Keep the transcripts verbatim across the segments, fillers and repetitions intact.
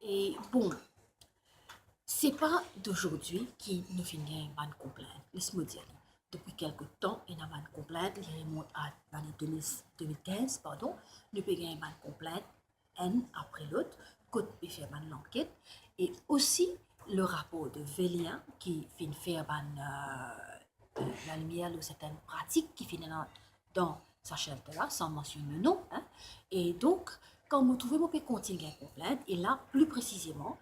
E bon, se pa d'aujourd'hui ki nou finn gagn bann konplint. Les mo dir li, depi kelke tan, ena bann konplint, li remont a lane de mil, de mil kinz, pardon, nou pe gagn bann konplint, enn apre lot, kot pe fer bann lanket, e osi le rapor de Velien ki finn fer bann, euh, euh, lalimier lor sertenn pratik ki finn ena dan sa shelter la, san mansionn le nom, hein. E donk, kan mo trouve mo pe kontign gagn konplint, e la, pli presizeman,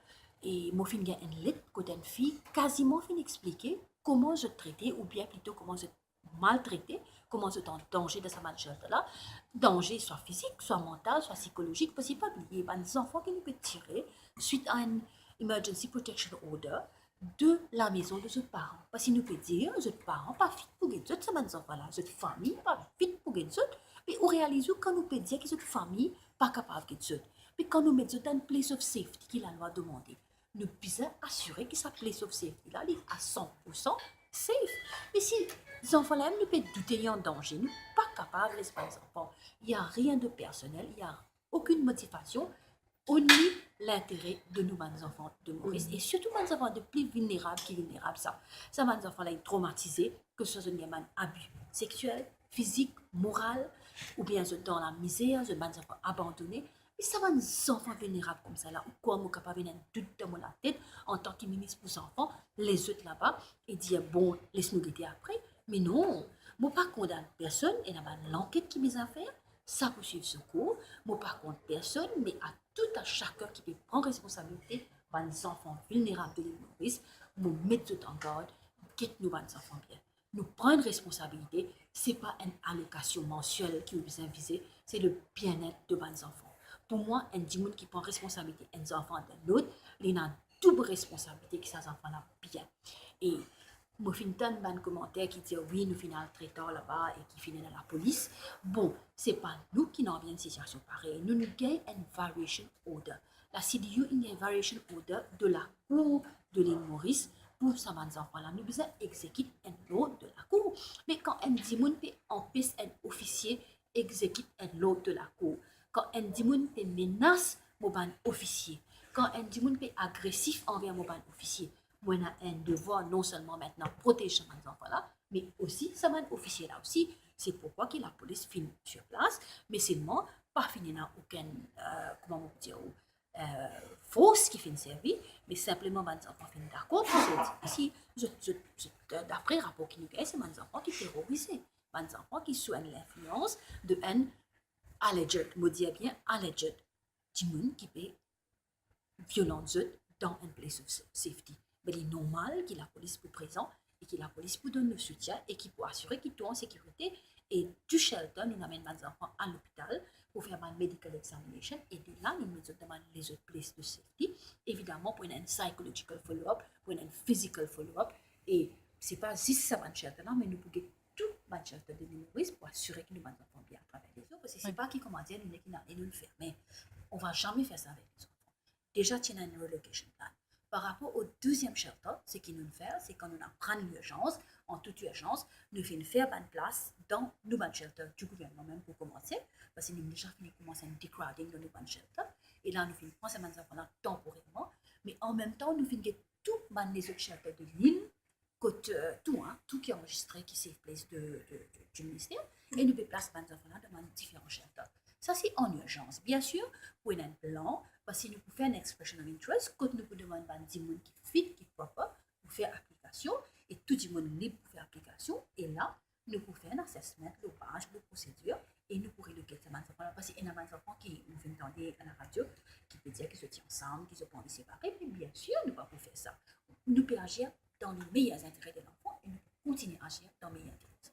e mo finn gagn enn let kot enn fi kaziman finn explike kouma zot trete, oubien plito kouma zot maltrete, kouma zot an danze dan sa bann shelter la, danze swa fizik, swa mantal, swa sikolozik, parski pa bliye, bann zanfan ki nou pe tire swit a enn emergency protection order de lamezon de zot paran. Parski nou pe dir, zot paran pa fit pou get zot, sa bann zanfan la, zot fami pa fit pou get zot, me ou realiz ou kan nou pe dir ki zot fami pa kapav get zot, me kan nou met zot dan enn place of safety ki lalwa demande, nou bizin asire ki sa place of safety la, li a san pour san safe. Me si zanfan la mem nou pe doute li an danze, nou pa kapav les bann zanfan. Il y a rien de personnel, il y a aucune motivation, only l'intere de nou bann zanfan de Moris, e sirtou bann zanfan de pli vilnerab ki vilnerab sa. Sa bann zanfan la, li tromatize, ke swa zot gagn bann abi sexiel, fizik, moral, oubien zot dan lamizer, zot bann zanfan abandone. Me sa bann zanfan vilnerab koumsa la, ou krwar mo kapav ena enn dout dan mo latet, antan ki minis pou zanfan, lezot laba, e dir, bon, les nou gete apre. Me non, mo pa kondann personn, ena bann lanket ki bizin fer, sa pou swiv so kour, mo pa kont personn, me a tout a sakenn ki pe pran responsabilite bann zanfan vilnerab de Lil Moris, mo met zot an gard, get nou bann zanfan bien. Nou pran enn responsabilite, se pa enn alokasion mansiel ki ou bizin vize, se le bienet de bann zanfan. Pou mwa, enn dimoun ki pran responsabilite enn zanfan dan lot, li ena doub responsabilite ki sa zanfan la bien. E mo finn tann bann komanter ki dir, wi, nou finn al tre tar laba e ki finn ena lapolis. Bon, se pa nou ki inn anvi enn sitiasion parey. Nou, nou gagn enn variation order. La C D U inn gagn variation order de lakour de Lil Moris pou sa bann zanfan la. Nou bizin egzekit enn lord de lakour. Me kan enn dimoun pe anpes enn ofisie egzekit enn lord de lakour, kan enn dimoun pe menas mo bann ofisie, kan enn dimoun pe agresif anver mo bann ofisie, mo ena enn devwar non selman aster protez sa bann zanfan la, me osi sa bann ofisie la osi. Se pourkwa ki lapolis finn sirplas, me selman pa finn ena okenn, euh, kouma mo pou dir ou, euh, fors ki finn servi, me sinpleman bann zanfan finn dakor pou sorti. Si zot, zot, zot, euh, dapre rapor ki nou gagn, se bann zanfan ki terorize, bann zanfan ki sou enn linflians de enn alleged, mo dir bien alleged, dimoun ki pe violant zot dan enn place of sa-, safety. Be li normal ki lapolis pou prezan e ki lapolis pou donn nou soutien e ki pou asire ki tou an sekirite. E tou shelter, nou amenn bann zanfan a lopital pou fer bann medical examination, e de la, nou met zot dan bann lezot place de safety. Evidaman, pou ena enn psychological follow-up, pou ena enn physical follow-up, e se pa zis sa bann shelter la, me nou pou get tou bann shelter de Lil Moris pou asire ki nou bann zanfan bien atraver lezot, parski se pa ki kouma dir nou nek inn ale, nou ferme. On va jamais faire ça avec les enfants. Deza ti ena enn relocation plan. Par rapor o dezyem shelter, seki nou fer, se kan nou aprann lirzans, an tout irzans, nou finn fer bann plas dan nou bann shelter di gouvernman mem pou koumanse, parski nou deza finn koumans enn decrowding dan nou bann shelter, e la nou finn pran sa bann zanfan la tanporerman, me an mem tan nou finn get tou bann lezot shelter de lil, kot, euh, tou, hein, tou ki anrezistre ki safe place de, de, de, di minister, e nou pe plas bann zanfan la dan bann diferan shelter. Sa se an irzans. Biensir, pou ena enn plan, parski nou pou fer enn expression of interest, kot nou pou demann bann dimoun ki fit, ki proper, pou fer aplikasion, e tou dimoun lib pou fer aplikasion, e la, nou pou fer enn assessment lor baz lor prosedir, e nou pou relocate sa bann zanfan la, parski ena bann zanfan ki, nou finn tande a laradio, ki pe dir ki zot ti ansam, ki zot pa anvi separe, me biensir, nou pa pou fer sa. Nou pe azir dan le meyer intere de lanfan e nou pou kontigne azir dan meyer intere.